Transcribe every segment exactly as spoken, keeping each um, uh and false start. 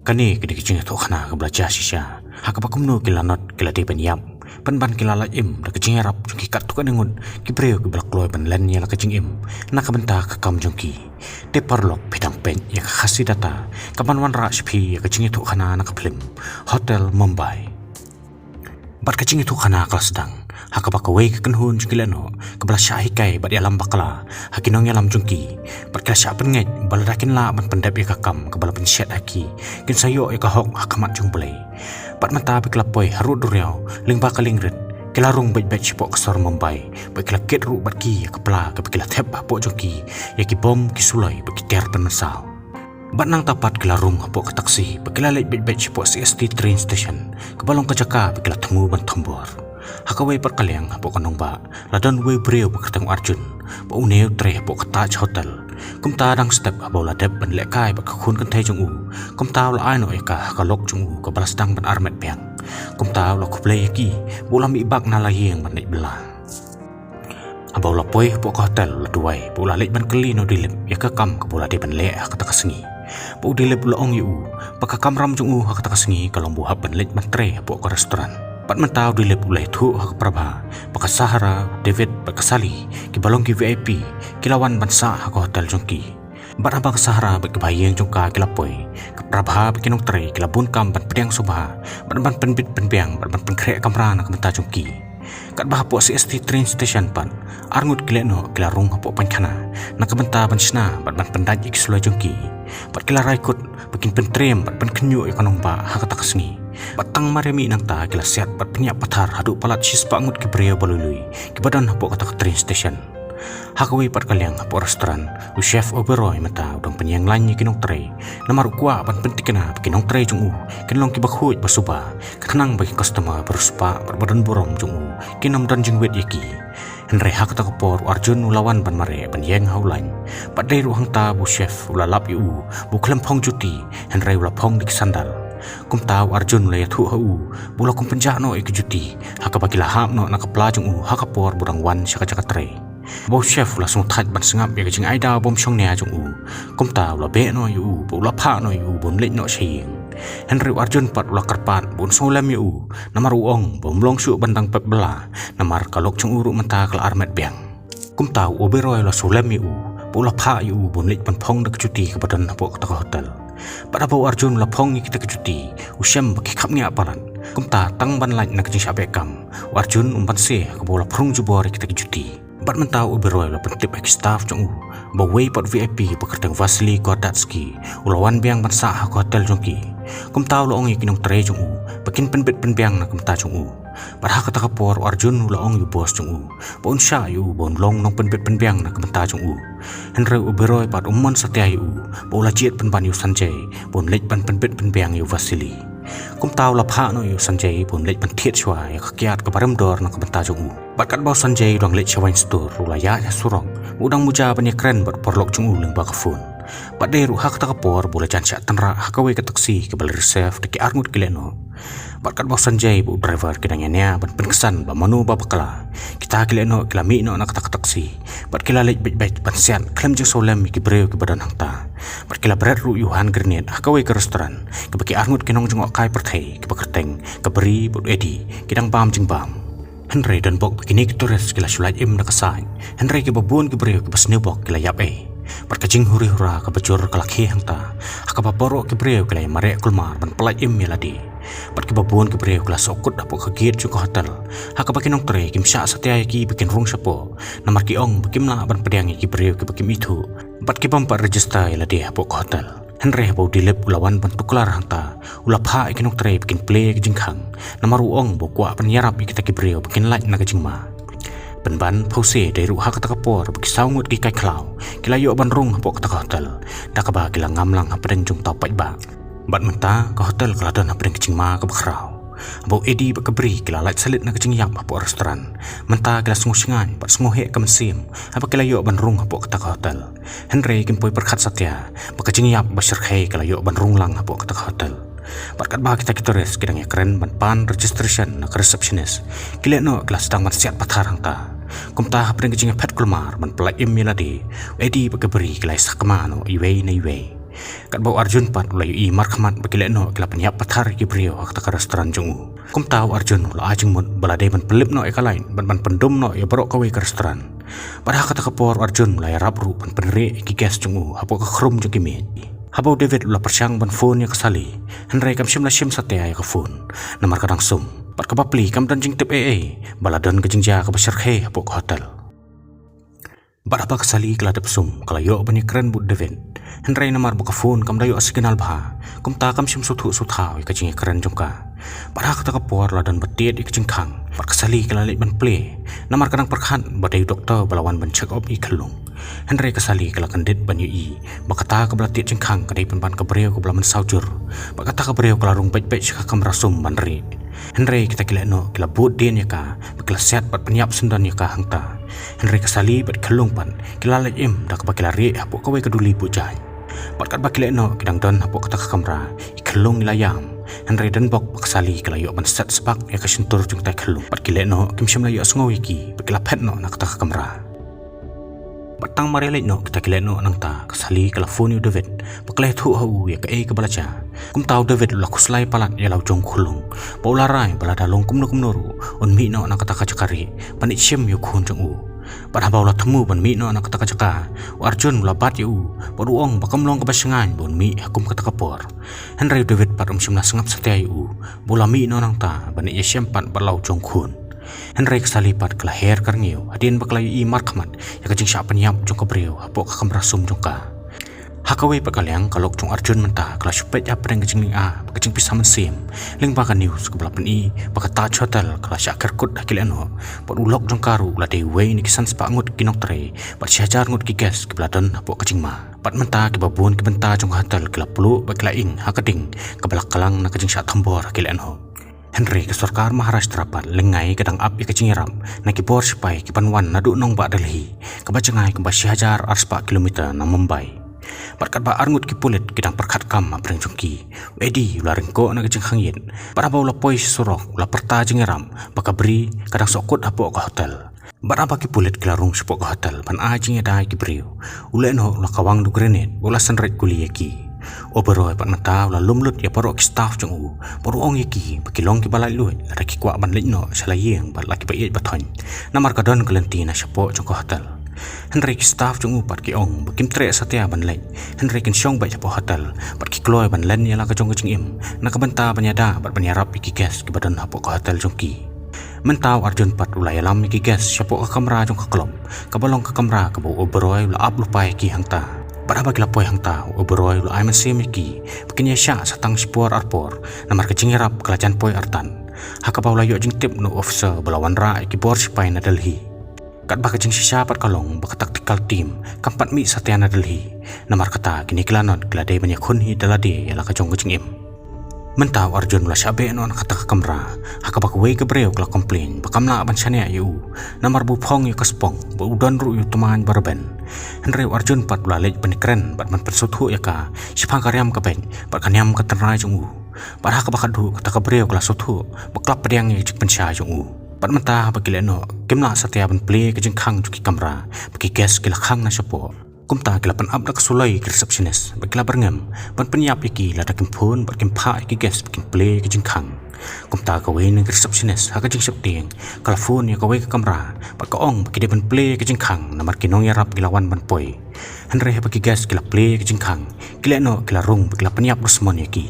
Kane ka dei ka jingïathuhkhana kaba la jia shisha, ha kaba kumno ki lanot ki la dei ban ïap, pynban ki la lait im da ka jingïarap jong ki katto katne ngut ki briew kiba la kloi ban len ïa la ka jingim na ka bynta ka kam jong ki. Te paralok, phi dang peit ïa ka Khasi Data kaban wanrah sha phi ïa ka jingïathuhkhana na ka phlim Hotel Mumbai. Bad ka jingïathuhkhana ka la sdang ha kaba kawei ka kynhun jong ki lehnoh kaba la shah hikai bad ïalam bakla ha ki nongïalam jong ki, bad ki la shah pynngeit ba lada kin lah ban pyndep ïa ka kam kaba la pynshet ha ki, kin sa ïoh ïa ka hok ha khmat jong U Blei. Bad mynta ba ki la poi harud duriaw lyngba ka lieng rit, ki la rung beit beit shapoh ka sor Mumbai, bad ki la kit ruh bad ki ïa ka pla kaba ki la thep hapoh jong ki ïa ki bom, ki suloi bad ki tiar pynmynsaw. Bad nangta pat ki la rung hapoh ka taxi bad ki la leit beit beit shapoh C S T train station, kaba long ka jaka ba ki la thmu ban thombor. Ha kawei pat ka liang hapoh ka nongbah la don uwei u briew ba kyrteng u Arjun, ba une u trei hapoh ka Taj Hotel. Kumta dang step haba u la dep ban lehkai bad ka khun kynthei jong u, kumta u la ai noh ïa ka ha ka lok jong u kaba la sdang ban armet biang. Kumta u la khublei ïa ki bad u la mih bak na la ïing ban leit bylla. Haba u la poi hapoh ka hotel u la duwai bad u la leit ban kylli na u Dilip ïa ka kam kaba u la dei ban leh ha kata ka sngi. Bad u Dilip u la ong ïa u ba ka kamram jong u ha kata ka sngi ka long ba u hap ban leit ban trei hapoh ka restaurant. Bad mynta u Dilip u la ïathuh ha ka Prabha ba ka Sahara, David bad ka Sally, kiba long ki V I P, ki la wan ban sah ha ka hotel jong ki. Bad haba ka Sahara bad ki bahaïing jong ka ki la poi, ka Prabha bad ki nongtrei ki la bun kam ban pdiang sngewbha bad ban pynbit pynbiang bad ban pynkhreh kamra na ka bynta jong ki. Katba hapoh C S T train station pat, arngut ki lehnoh ki la rung hapoh painkhana na ka bynta ban shna bad ban pyndait ïa ki suloi jong ki. Bad ki la rai kut ba kin pyntriem bad pynkhynñiuh ïa ka nongbah ha kata ka sngi. Bad tang mar ïa mih nangta ki la siat bad pynïap pathar haduh palat shispah ngut ki briew ba lui lui kiba don hapoh kata ka train station. Ha kawei pat ka liang hapoh restaurant, u chef Oberoi mynta u dang pynïeng lain ïa ki nongtrei, namar u kwah ban pynthikna ba ki nongtrei jong u kin long kiba khuid ba suba, khnang ba ki customer ba riewspah bad ba don burom jong u kin ym don jingwit ïa ki. Hynrei ha kata ka por u Arjun u la wan ban mareh ban ïeng ha u lain. Bad dei ruh hangta ba u chef u la lap ïa u ba u khlem phong juti, hynrei u la phong da ki sandal. Kumta u Arjun u la ïathuh ha u ba u la kum pynjah noh ïa ki juti, ha kaba ki la hap noh na ka pla jong u ha ka por ba u dang wan sha ka jaka trei. Ba u chef u la sngewthait ban sngap ïa ka jingai daw bym shongnia jong u. Kumta u la beh noh ïa u bad u la phah noh ïa u ban leit noh sha ïing. Hynrei u Arjun pat u la kyrpad ba un sngewlem ïa u, namar u ong ba um long shuh ban dang pep bylla, namar ka lok jong u ruh mynta ka la armet biang. Kumta u Oberoi u la sngewlem ïa u bad u la phah ïa u ban leit ban phong da ka juti kaba don hapoh kata ka hotel. Bad haba u Arjun u la phong ïa kita ki juti, u shem ba ki khapngiah palat. Kumta tang ban lait na ka jingshah beh kam, u Arjun um banse ha kaba u la phrung jubor ïa kita ki juti. Bad mynta u Oberoi u la pyntip ha ki staff jong u ba uwei pat u V I P ba kyrteng Vasily Gordatsky u la wan biang ban sah ha ka hotel jong ki. Kumta u la ong ïa ki nongtrei jong u ba kin pynbit pynbiang na ka bynta jong u. Bad ha kata ka por u Arjun u la ong ïa u boss jong u ba un shah ïa u ba un long nongpynbit pynbiang na ka bynta jong u. Hynrei u Oberoi pat um mon satia ïa u bad u la jied pynban ïa u Sanjay ba un leit ban pynbit pynbiang ïa u Vasily. Kumta u la phah noh ïa u Sanjay ba un leit ban thied shuwa ïa ka kiad kaba rem dor na ka bynta jong u. Bad katba u Sanjay u dang leit sha wine store u la ïaid ha surok, u dang muja ban ïakren bad u paralok jong u lyngba ka phone. Bad dei ruh ha kata ka por ba u la jan shah tynrah ha kawei ka taxi kaba la reserve da ki arngut ki lehnoh. Bad katba u Sanjay bad u driver ki dang ïania ban pynksan ba mano ba bakla, kita ki lehnoh ki la mih noh na kata ka taxi bad ki la leit beit beit ban siat khlem jingsngewlem ïa ki briew kiba don hangta. Bad ki la bret ruh ïa u hand grenade ha kawei ka restaurant kaba ki arngut ki nongjngohkai pyrthei kiba kyrteng ka Bri bad u Eddie ki dang bam jingbam. Hynrei donbok ba kine ki tourist ki la shu lait im da ka sait, hynrei kiba bun ki briew kiba sniewbok ki la ïap ei. Bad ka jinghuri hura kaba jur ka la khie hangta, ha kaba baroh ki briew ki la ïamareh kulmar ban pyllait im ïa lade. Bad kiba bun ki briew ki la sohkut hapoh ka gate jong ka hotel, ha kaba ki nongtrei kim shah satia ïa ki ba kin rung shapoh, namar ki ong ba kim lah ban pdiang ïa ki briew kiba kim ithuh bad ki bym pat register ïa lade hapoh ka hotel. Hynrei haba u Dilip u la wan ban tuklar hangta, u la phah ïa ki nongtrei ba kin plie ïa ka jingkhang, namar u ong ba u kwah ban ïarap ïa kita ki briew ba kin lait na ka jingma. Pynban phewse dei ruh ha kata ka por ba ki saw ngut ki kai khlaw ki la ïoh ban rung hapoh kata ka hotel, da kaba ki la ngam lang hapdeng jong uta u paidbah. Bad mynta ka hotel ka la don hapdeng ka jingma kaba khraw. Haba u Eddie bad ka Bri ki la lait salit na ka jingïap hapoh restaurant, mynta ki la sngewshngaiñ bad sngewheh ka mynsiem haba ki la ïoh ban rung hapoh kata ka hotel. Hynrei kim poi pyrkhat satia ba ka jingïap ba shyrkhei ka la ïoh ban rung lang hapoh kata ka hotel. Bad katba kita ki tourist ki dang ïakren ban pan registration na ka receptionist, ki lehnoh ki la sdang ban siat pathar hangta. Kumta hapdeng ka jingïaphet kulmar ban pyllait im ïa lade, u Eddie bad ka Bri ki la ïasakma noh iwei na iwei. Katba u Arjun pat u la ïohi markhmat ba ki lehnoh ki la pynïap pathar ïa ki briew ha kata ka restaurant jong u. Kumta u Arjun u la ai jingmut ba la dei ban pynlip noh ïa ka light bad ban pyndum noh ïa baroh kawei ka restaurant. Bad ha kata ka por u Arjun u la ïarap ruh ban pynrieh ïa ki guest jong u hapoh ka khrum jong ki miej. Haba u David u la pyrshang ban phone ïa ka Sally, hynrei kam shym la shim satia ïa ka phone, namar ka dang sum. Bad kaba plie, kam don jingtip ei ei ba la don ka jingjia kaba shyrkhei hapoh ka hotel. Bad haba ka Sally ka la dep sum, ka la ïoh ban ïakren bad u David. Hynrei namar ba ka phone kam da ïoh signal bha, kumta kam shym sngewthuh sngewthaw ïa ka jingïakren jong ka. Bad ha kata ka por la don ba tied ïa ka jingkhang, bad ka Sally ka la leit ban plie, namar ka dang pyrkhat ba dei u doktor ba la wan ban check up ïa i khyllung. Hynrei ka Sally ka la kyndit ban ïohi ba kata kaba la tied jingkhang ka dei pynban ka briew kaba la mynsaw jur. Bad kata ka briew ka la rung beit beit sha ka kamra sum ban rieh. Hynrei kita ki lehnoh ki la bud dien ïa ka, bad ki la siat bad pynïap syndon ïa ka hangta. Hynrei ka Sally bad i khyllung pat ki la leit im da kaba ki la rieh hapoh kawei ka duli buh jaiñ. Bad katba ki lehnoh ki dang don hapoh kata ka kamra, i khyllung i la ïam. Hynrei donbok ba ka Sally ka la ïoh ban set spak ïa ka shyntur jong kita i khyllung. Bad ki lehnoh kim shym la ïohsngew ïa ki, bad ki la phet noh na kata ka kamra. Bad tang mar ïaleit noh kita ki lehnoh nangta, ka Sally ka la phone ïa u David ba ka la ïathuh ha u ïa kaei kaba la jia. Kumta u David u la khuslai palat ïa la u jong u khyllung, ba u la rai ba lada long kumno kumno ruh un mih noh na kata ka jaka rieh ban ïeit shim ïa u khun jong u. Bad haba u la thmu ban mih noh na kata ka jaka, u Arjun u la bat ïa u bad u ong ba kam long kaba shngaiñ ba un mih ha kum kata ka por. Hynrei u David pat um shym la sngap satia ïa u ba u la mih noh nangta ban ïeit ïashem pat bad la u jong u khun. Hynrei ka Sally pat ka la her ka rngiew hadien ba ka la ïohi markhmat ïa ka jingshah pynïap jong ka briew hapoh ka kamra sum jong ka. Ha kawei pat ka liang, ka lok jong u Arjun mynta ka la shu peit hapdeng ka jinglynga bad ka jingpisa mynsiem lyngba ka news kaba la pyni ba ka Taj Hotel ka la shah kyrkut ha ki lehnoh, bad u lok jong ka ruh u la dei uwei na ki san spah ngut ki nongtrei bad shi hajar ngut ki guest kiba la don hapoh ka jingma. Bad mynta kiba bun ki bynta jong ka hotel ki la pluh bad ki la ing ha ka ding kaba la klang na ka jingshah thombor ha ki lehnoh. Hynrei ka sorkar Maharashtra pat lyngngai ka dang ap ïa ka jingïarap na ki bor shipai kiban wan naduh nongbah Delhi, kaba jngai kumba shi hajar ar spah kilometer na Mumbai. Bad katba arngut ki pulit ki dang pyrkhat kam hapdeng jong ki, u Eddie u la ryngkoh na ka jingkhang ïit. Bad haba u la poi sha surok u la pyrta jingïarap ba ka bri ka dang sohkut hapoh ka hotel. Bad haba ki pulit ki la rung shapoh ka hotel ban ai jingïada ïa ki briew, u lehnoh u la kawang da u grenade bad u la synreit kuli ïa ki. U Oberoi pat mynta u la lum lut ïa baroh ki staff jong u bad u ong ïa ki ba ki long kiba laitluid lada ki kwah ban leit noh sha la ïing bad la kiba ïeit ba thoiñ, namar ka don ka lynti na shapoh jong ka hotel. Hynrei ki staff jong u pat ki ong ba kim treh satia ban leit, hynrei kin shong beit shapoh hotel bad ki kloi ban len ïa la ka jong ka jingim na ka bynta ban ïada bad ban ïarap ïa ki guest kiba don hapoh ka hotel jong ki. Mynta u Arjun pat u la ïalam ïa ki guest shapoh ka kamra jong ka club, kaba long ka kamra kaba u Oberoi u la ap lypa ïa ki hangta. Bad haba ki la poi hangta, u Oberoi u la ai mynsiem ïa ki ba kin ïashah sa tang shipor arpor, namar ka jingïarap ka la jan poi artat. Ha kaba u la ïoh jingtip na u officer ba la wanrah ïa ki bor shipai na Delhi. Katba ka jingshisha pat ka long ba ka tactical team kam pat mih satia na Delhi, namar kata kine ki lanot ki la dei ban ïakhun hi da lade ïa la ka jong ka jingim. Mynta u Arjun u la shah beh noh na kata ka kamra, ha kaba kawei ka briew ka la complain ba kam lah ban shaniah ïa u, namar ba u phong ïa ka spong bad u don ruh ïa u tmaiñ ba rben. Hynrei u Arjun pat u la leit ban ïakren bad ban pynsngewthuh ïa ka shaphang ka riam ka beit bad ka niam ka tynrai jong u. Bad ha kaba khatduh kata ka briew ka la sngewthuh ba ka la pdiang ïa ka jingpynshai jong u. Bad mynta haba ki lehnoh kim lah satia ban plie ka jingkhang jong ki kamra, ba ki guest ki la khang na shapoh. Kumta ki la pynap da ka suloi ïa ki receptionist bad ki la byrngem ban pynïap ïa ki lada kim phone bad kim phah ïa ki guest ba kin plie ïa ka jingkhang. Kumta kawei na ki receptionist ha ka jingsheptieng ka la phone ïa kawei ka kamra bad ka ong ba ki dei ban plie ïa ka jingkhang namar ki nongïarap ki la wan ban poi. Hynrei haba ki guest ki la plie ïa ka jingkhang, ki lehnoh ki la rung bad ki la pynïap dusmon ïa ki.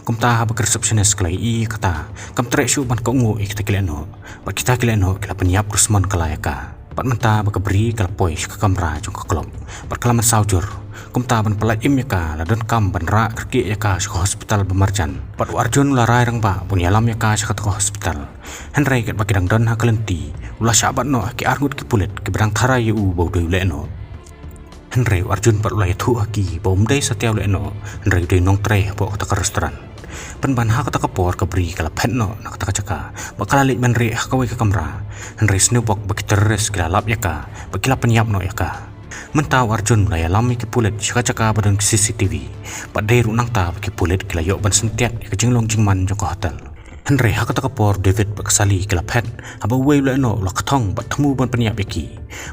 Kumta haba ka receptionist ka la ïohi ïa kata, kam treh shuh ban kohnguh ïa kita ki lehnoh. Bad kita ki lehnoh ki la pynïap dusmon kylla ïa ka. Bad mynta ba ka bri ka la poi sha ka kamra jong ka club, bad ka la mynsaw jur. Kumta ban pyllait im ïa ka la donkam ban rah kyrkieh ïa ka sha ka hospital ba marjan. Bad u Arjun u la rai rangbah ban ïalam ïa ka sha kata ka hospital. Hynrei katba ki dang don ha ka lynti, u la shah bat noh ha ki arngut ki pulit kiba dang tharai ïa u ba u dei u lehnoh. Hynrei u Arjun pat u la ïathuh ha ki ba um dei satia u lehnoh, hynrei u dei u nongtrei hapoh kata ka restaurant. Pynban ha kata ka por ka bri ka la phet noh na kata ka jaka bad ka la leit ban rieh ha kawei ka kamra. Hynrei sniewbok ba ki terrorist ki la lap ïa ka bad ki la pynïap noh ïa ka. Mynta u Arjun u la ïalam ïa ki pulit sha ka jaka ba don ka C C T V. Bad dei ruh nangta ba ki pulit ki la ïoh ban syntiat ïa ka jinglong jingman jong ka hotel. Hynrei ha kata ka por David bad ka Sally ki la phet, haba uwei u lehnoh u la kthong bad thmu ban pynïap ïa ki.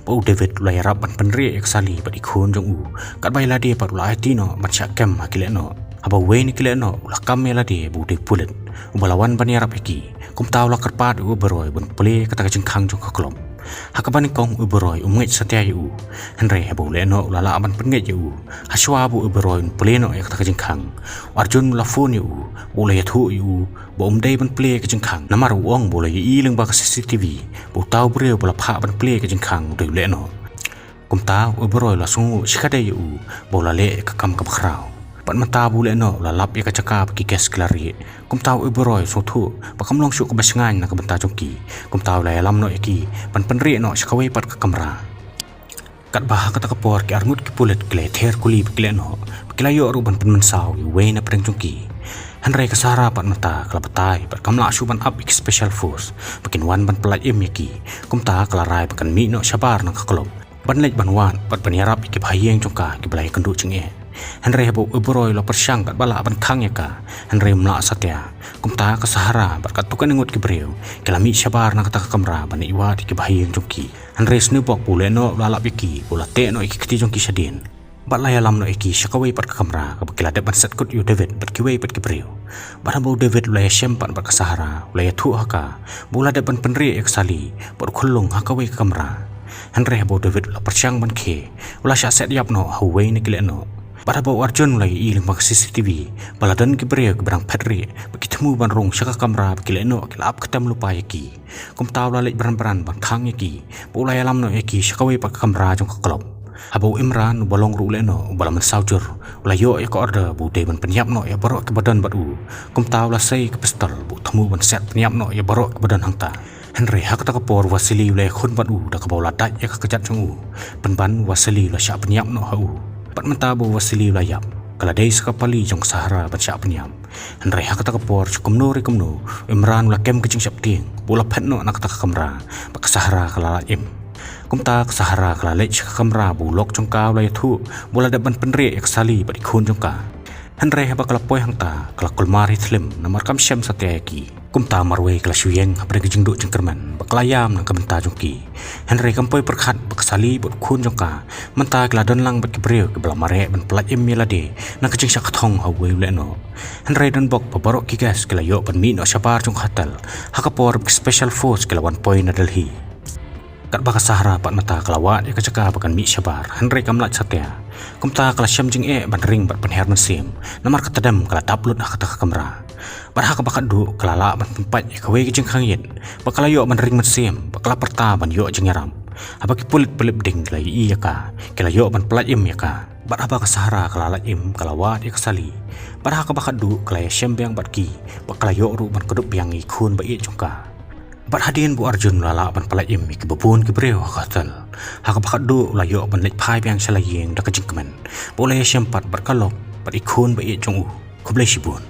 Bad u David u la ïarap ban pynrieh ïa ka Sally bad i khun jong u, katba ïa lade pat u la aiti noh ban shah kem ha ki lehnoh. Haba uwei na ki lehnoh u la kam ïa lade ba u dei pulit uba la wan ban ïarap ïa ki, kumta u la kyrpad ïa u Oberoi ban plie kata ka jingkhang jong ka club. Ha kaba nyngkong u Oberoi um ngeit satia ïa u. Hynrei haba u lehnoh u la lah ban pynngeit ïa u, ha shuwa ba u Oberoi un plie noh ïa kata ka jingkhang, u Arjun u la phone ïa u, u la ïathuh ïa u ba um dei ban plie ka jingkhang, namar u ong ba u la ïohi lyngba ka C C T V ba uta u briew ba la phah ban plie ka jingkhang u dei u lehnoh. Kumta u Oberoi u la sngewnguh shikatdei ïa u ba u la leh ïa ka kam kaba khraw. Bad mynta ba u lehnoh u la lap ïa ka jaka ba ki guest ki la rieh, kumta u Oberoi u sngewthuh ba kam long shuh kaba shngaiñ na ka bynta jong ki. Kumta u la ïalam noh ïa ki ban pynrieh noh sha kawei pat ka kamra. Katba ha kata ka por ki arngut ki pulit ki la ïather kuli bad ki lehnoh, ba ki la ïoh ruh ban pynmynsaw ïa uwei na pdeng jong ki. Hynrei ka Sahara pat mynta ka la batai bad kam lah shuh ban ap ïa ki special force ba kin wan ban pyllait im ïa ki. Kumta ka la rai ba kan mih noh shabar na ka club ban leit ban wad bad ban ïarap ïa ki bahaïing jong ka kiba la ïakynduh jingeh. Hynrei haba u Oberoi u la pyrshang katba lah ban khang ïa ka, hynrei um lah satia. Kumta ka Sahara bad katto katne ngut ki briew ki la mih shabar na kata ka kamra ban leit wad ïa ki bahaïing jong ki. Hynrei sniewbok ba u lehnoh u la lap ïa ki, u la teh noh ïa ki kti jong ki shadien bad la ïalam noh ïa ki sha kawei pat ka kamra kaba ki la dep ban set kut ïa u David bad kiwei pat ki briew. Bad haba u David u la ïashem pat bad ka Sahara u la ïathuh ha ka ba u la dep ban pynrieh ïa ka Sally bad u khyllung ha kawei ka kamra. Hynrei haba u David u la pyrshang ban khie, u la shah set ïap noh ha uwei na ki lehnoh. Bad haba u Arjun u la ïohi lyngba ka C C T V ba la don ki briew kiba dang phet rieh ba ki thmu ban rung sha ka kamra ba ki lehnoh ki la ap ktem lypa ïa ki, kumta u la leit bran bran ban khang ïa ki bad u la ïalam noh ïa ki sha kawei pat ka kamra jong ka club. Haba u Imran uba long ruh u lehnoh uba la mynsaw jur u la ïoh ïa ka order ba u dei ban pynïap noh ïa baroh kiba don bad u, kumta u la sei ka pistol ba u thmu ban siat pynïap noh ïa baroh kiba don hangta. Hynrei ha kata ka por u Vasily u la ïakhun bad u da kaba u la dait ïa ka kjat jong u. Pynban u Vasily u la shah pynïap noh ha u. Bad mynta ba u Vasily u la ïap, ka la dei sa ka pali jong ka Sahara ban shah pynïap. Hynrei ha kata ka por shu kumno re kumno, u Imran u la kem ka jingsheptieng ba u la phet noh na kata ka kamra bad ka Sahara ka la lait im. Kumta ka Sahara ka la leit sha ka kamra ba u lok jong ka u la ïathuh ba u la dep ban pynrieh ïa ka Sally bad i khun jong ka. Hynrei haba ka la poi hangta ka la kulmar ïa thlim namar kam shem satia ïa ki. Kumta marwei ka la shu ïeng hapdeng ka jingduh jingkyrmen bad ka la ïam na ka bynta jong ki. Hynrei kam poi pyrkhat ba ka Sally bad u khun jong ka mynta ki la don lang bad ki briew kiba la mareh ban pyllait im ïa lade na ka jingshah kthong ha uwei u lehnoh. Hynrei donbok ba baroh ki guest ki la ïoh ban mih noh shabar jong ka hotel ha ka por ba ki special force ki la wan poi na Delhi. Katba ka Sahara pat mynta ka la wad ïa ka jaka ba kan mih shabar, hynrei kam lait satia. Kumta ka la shem jingeh ban ring bad pynher mynsiem namar kata dem ka la dap lut ha kata ka kamra. Bad ha kaba khatduh ka la lah ban pynpait ïa kawei ka jingkhang ïit bad ka la ïoh ban ring mynsiem bad ka la pyrta ban ïoh jingïarap. Haba ki pulit ba lip ding ki la ïohi ïa ka, ki la ïoh ban pyllait im ïa ka. Bad haba ka Sahara ka la lait im ka la wad ïa ka Sally. Bad ha kaba khatduh ka la ïashem biang bad ki bad ka la ïoh ruh ban kdup biang ïa i khun ba ïeit jong ka. Bad hadien ba u Arjun u la lah ban pyllait im ïa kiba bun ki briew ha ka hotel, ha kaba khatduh u la ïoh ban leit phai biang sha la ïing da ka jingkmen ba u la ïashem pat bad ka lok bad i khun ba ïeit jong u. Khublei shibun.